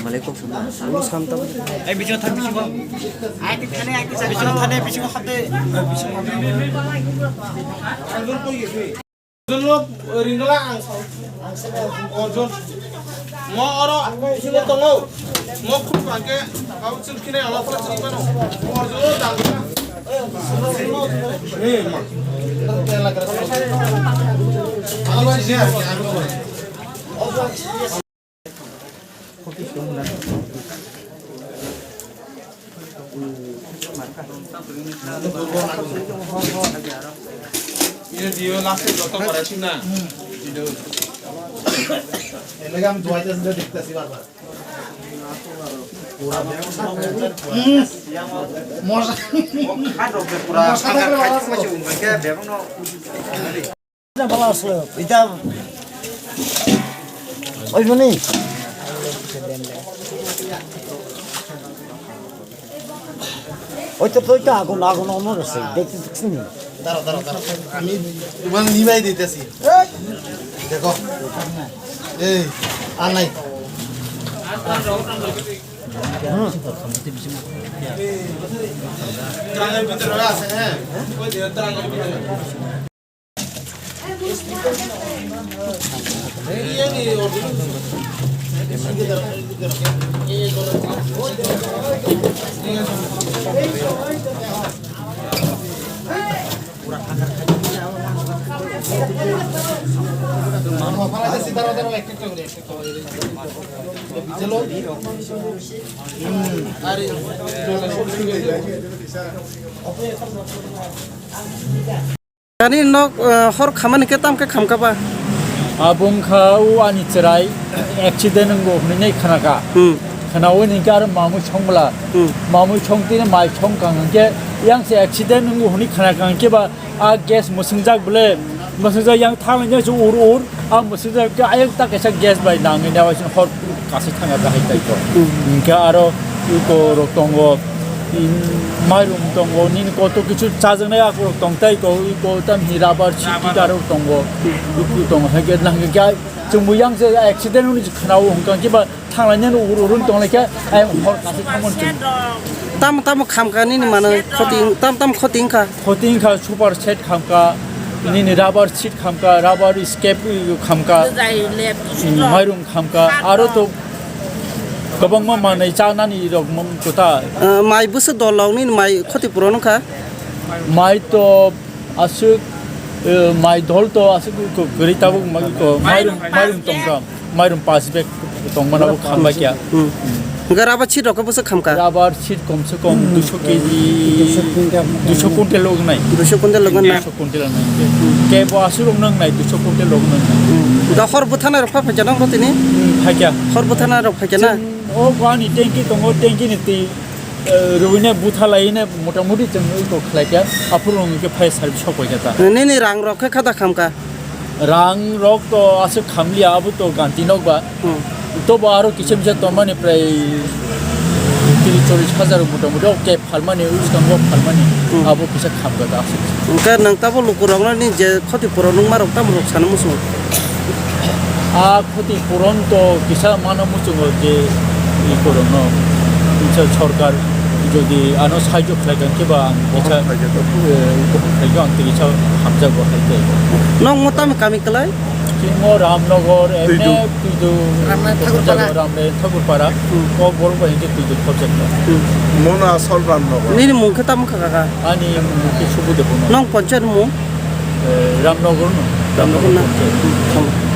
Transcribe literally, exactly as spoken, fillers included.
Malai kok suma. Anu sam tam. Eh, bicho thani, bicho. Ai, ti thani, ai, ti thani, bicho hade. Jono ringla ang sa. Ojon. Mo oro, sini tongo. Mo khum pake, kau chil kine ala pura chil mano. Ojon dang. Eh, ma. Ala siya. Ini dia last joto para sih na. Ini kan dua aja sudah dikasih barbar. Masa. Masa. Ita. Oi mani. Oi to, oi to, agun, agun, omor se. Dekte, dekte ni. দাঁড়াও, দাঁড়াও, দাঁড়াও। আমি তোমার নিবাই দিতেছি। দেখো। এই, আর নাই। Ani nok, eh, hor khamani khe tam khe khamkha ba? Abo wngkha o ani chwrai accident wngo hwnwi nai khnakha. Hmm. Khnaui hwnkhe aro mamui songmla. Hmm. Mamui songtini mai songkha hwnkhe yang se accident wngo hwnwi khnakha hwnkhe ba a gas mwswngjak bwle. Mwswngjak yang thanglainai se ur ur. A mwswk khe ayang ta kaisa gas bai nangwi nai waising hor kasik thangya bahai tai to. Hmm. Hwnkhe aro iko rok tongo, mairum tongo, nini koto kichu chajaknai akorok tong tai ko, iko tam hi rubber chiki rok tongo, iko tongo, hai khe nang khe chwng bo yang se accident hwnwi khnao hwnkha khe ba thanglainani ur ur wng tong lai khe ayang hor kasik thangmani chwng. Tamo tamo khamkha nini mano khoti, tam tam khoti wngkha. Khoti wngkha super set khamkha, nini rubber sheet khamkha, rubber scrap khamkha, mairum khamkha, aro to kwbangma manwi chanani rok kwtal. Ah, mai bwswk dol rok nini mai khoti puron wngkha? Mai to aswk, eh, mai dol to aswk kwrwi tabuk mai ko mairum, mairum tongkha. Mairum pass bag tongmano bo khambai kya. Hmm. Hwnkhe rubber sheet rok khe bwswk khamkha? Rubber sheet kom se kom duiso kg, duiso quintal lognai. Duiso quintal lognai. Duiso quintal lognai. Khe bo aswk rok nang nai duiso quintal lognai. Hmm. Hwnkhe hor bwthanai rok pha phaikya nang rw tini? Hmm, phaikya. Hor bwthanai rok phaikya na? O ani tanki tongo, tanki ni twi eh, rwina butha laina motamuti chwng iko khlai kha, aphuru wng khe phai service sok pai kha ta. Nini rang rok khe khata kham kha? Rang rok to aswk kham liya, abo to ganti nok ba. Hmm. To bo aro kisa misa tongmani prai tris chollish hajar motamuti, o khe phalmani, uskang o phalmani, hmm, abo kisa kham kha ta aswk. Hwnkhe nwng tabo lukurokno ni je khoti puron wngmarok tamo rok sana muchungo? A khoti puron to kisa mano muchungo je i puron no kisa sorkar Jodi ano sahajyo khlai kha khe ba ang kisa, eh, bohong khlai kha ang tisa hamjago hai khe. Nokmo tamo kami kwlai? Chini mo Ramnagar, M A Twidu. Twidu, Ramnagar Thakurpara. Ramnagar Thakurpara. Hmm. O borok bai hwnjak Twidu khobjakma. Hmm. Mona Solban nogo. Nini mung khe tamo kha kaka? Ani mung khe Subudep no. Nong ponchayat mung? Eh, Ramnagar no. Ramnagar na? Ponchayat. Hmm.